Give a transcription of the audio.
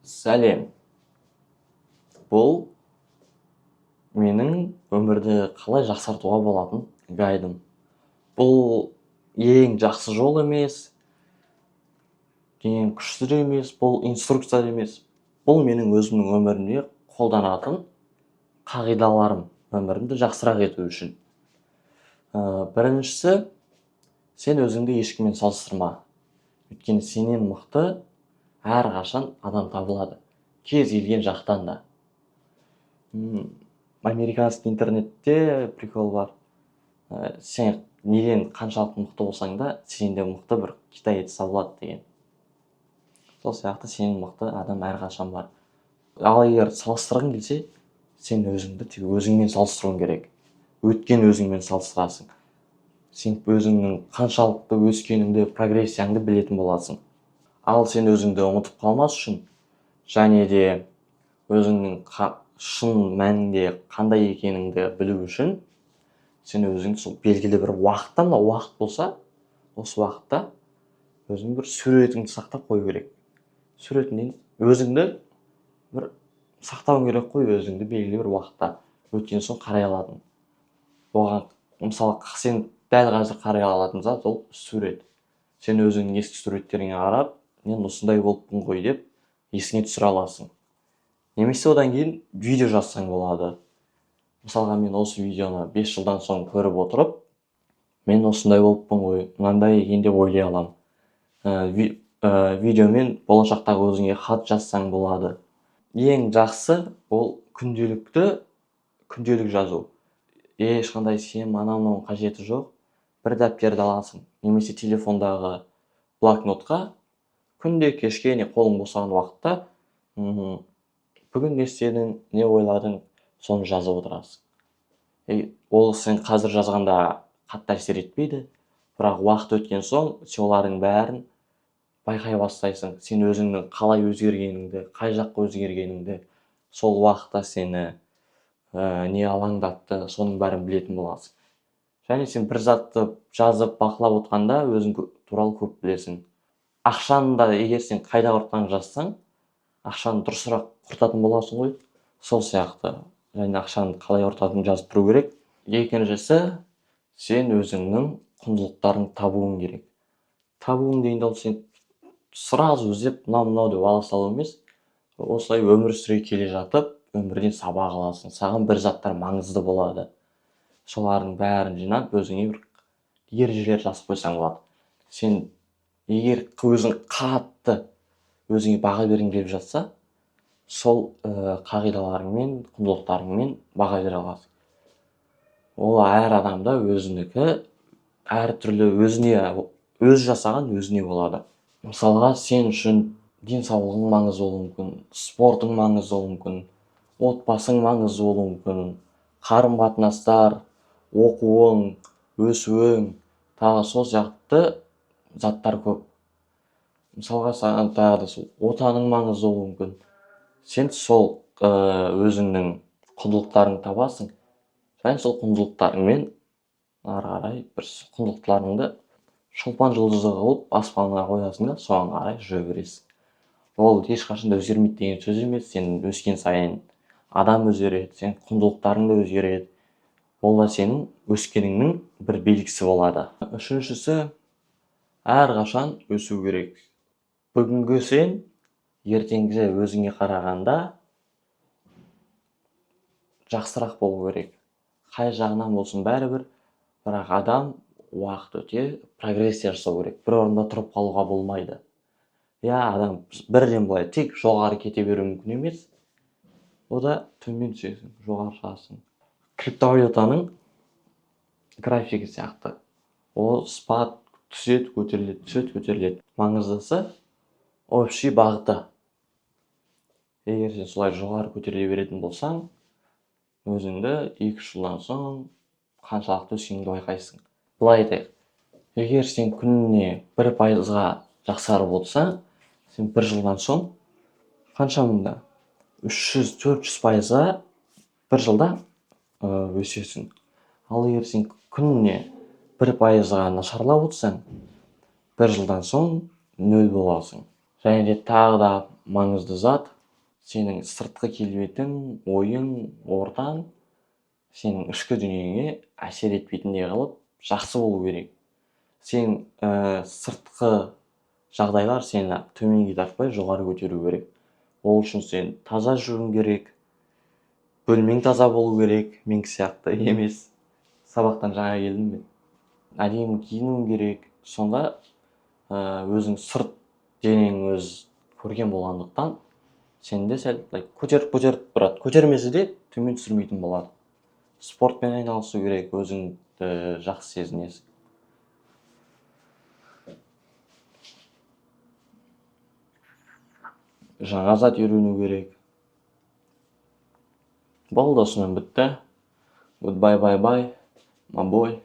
Сәлем! Бұл менің өмірді қалай жақсартуға болатын гайдым. Бұл ең жақсы жол емес, ең күшті де емес, бұл инструкция да емес. Бұл менің өзімнің өмірімде қолданатын қағидаларым, өмірімді жақсырақ ету үшін. Біріншісі, сен өзіңді ешкіммен салыстырма. Өйткені сенен мықты әрқашан адам табылады. Кез келген жақтан да. Американский интернетте прикол бар. Сен неден қаншалықты мықты болсаң да, сенен де мықты бір китаец табылады деген. Сол сияқты сенен мықты адам әрқашан бар. Ал егер салыстырғың келсе, сен өзіңді тек өзіңмен салыстыруың керек. Өткен өзіңмен салыстырасың. Сен өзіңнің қаншалықты өскеніңді, прогрессияңды білетін боласың. Ал сен өзіңді ұмытып қалмас үшін және де өзіңнің шын мәнінде қандай екеніңді білу үшін сен өзің сол белгілі бір уақытта, мына уақыт болса, осы уақытта өзің бір суретіңді сақтап қою керек. Суретіңнен өзіңді бір сақтауың керек қой, өзіңді белгілі бір уақытта өткен соң қарай алатын. Оған мысалы, сен дәл қазір қарай алатын зат ол сурет. Сен өзіңнің ескі суреттеріңе қарап, мен осындай болыппын ғой деп есіңе түсіре аласың. Немесе одан кейін видео жазсаң болады. Мысалға, мен осы видеоны 5 жылдан соң көріп отырып, мен осындай болыппын ғой, мынандай екен деп ойлай аламын. Видеомен болашақтағы өзіңе хат жазсаң болады. Ең жақсы ол күнделікті, күнделік жазу. Ешқандай сен анау мынауның қажеті жоқ. Бір дәптерді аласың немесе телефондағы блокнотқа күнде кешке не қолың босаған уақытта бүгін не істедің, не ойладың, соны жазып отырасың. И ол сен қазір жазғанда қатты әсер етпейді, бірақ уақыт өткен соң сен олардың бәрін байқай бастайсың. Сен өзіңнің қалай өзгергеніңді, қай жаққа өзгергеніңді, сол уақытта сені не алаңдатты, соның бәрін білетін боласың. Және сен бір затты жазып, бақылап отқанда өзің туралы көп білесің. Ақшаны да егер сен қайда құртқаныңды жазсаң, ақшаны дұрысырақ құртатын боласың ғой. Сол сияқты және ақшаны қалай құртатыныңды жазып тұру керек. Екіншісі, сен өзіңнің құндылықтарыңды табуың керек. Табуың дегенде, ол сен сразу іздеп, мынау мынау деп ала салу емес. Осылай өмір сүре келе жатып, өмірден сабақ аласың. Саған бір заттар маңызды болады. Солардың бәрін жинап, өзіңе бір ережелер жазып қойсаң болады. Сен егер өзің қатты өзіңе баға бергің келіп жатса, сол қағидаларыңмен, құндылықтарыңмен баға бере аласың. Ол әр адамда өзінікі әртүрлі, өзіне өзі жасаған өзіне болады. Мысалға, сен үшін денсаулығың маңызды болуы мүмкін, спортың маңызды болуы мүмкін, отбасың маңызды болуы мүмкін, қарым қатынастар, оқуың, өсуің, тағы сол сияқты заттар көп. Мысалға, саған тағы да сол отаның маңызды болуы мүмкін. Сен сол өзіңнің құндылықтарыңды табасың және сол құндылықтарыңмен ары қарай бір құндылықтарыңды шолпан жұлдызы қылып аспанға қоясың да, соған қарай жүре бересің. Ол ешқашан да өзгермейді деген сөз емес. Сен өскен сайын адам өзгереді, сен құндылықтарың да өзгереді. Ол да сенің өскеніңнің бір белгісі болады. Үшіншісі, әрқашан өсу керек. Бүгінгі сен ертеңгі өзіңе қарағанда жақсырақ болу керек. Қай жағынан болсын, бәрібір, бірақ адам уақыт өте прогрессия жасау керек. Бір орында тұрып қалуға болмайды. Иә, адам бірден былай тек жоғары кете беруі мүмкін емес. О да төмен түсесің, жоғары шығасың. Криптовалютаның графигі сияқты. Ол спад түседі, көтеріледі, түседі, көтеріледі. Маңыздысы общий бағыты. Егер сен солай жоғары көтеріле беретін болсаң, өзіңді 2-3 жылдан соң қаншалықты өскеніңді байқайсың. Былай айтайық, егер сен күніне 1%-ға жақсарып отырсаң, сен бір жылдан соң қанша мында 300-400%-ға бір жылда өсесің. Ал егер сен күніне 1%-ға нашарлап отырсаң, бір жылдан соң нөл боласың. Және де тағы да маңызды зат. Сенің сыртқы келбетің, ойың, ортаң сенің ішкі дүниеңе әсер етпейтіндей қылып жақсы болу керек. Сен сыртқы жағдайлар сені төменге тартпай жоғары көтеру керек. Ол үшін сен таза жүруің керек, бөлмең таза болу керек, менікі сияқты емес. Сабақтан жаңа келдім мен. Әдемі киінуің керек. Сонда өзің сырт денең өз көрген болғандықтан сен де сәл көтеріп көтеріп тұрады. Көтермесе де төмен түсірмейтін болады. Спортпен айналысу керек, өзіңді жақсы сезінесің. Жаңа зат үйрену керек. Болды, осымен бітті. Goodbye, bye, bye, my boy.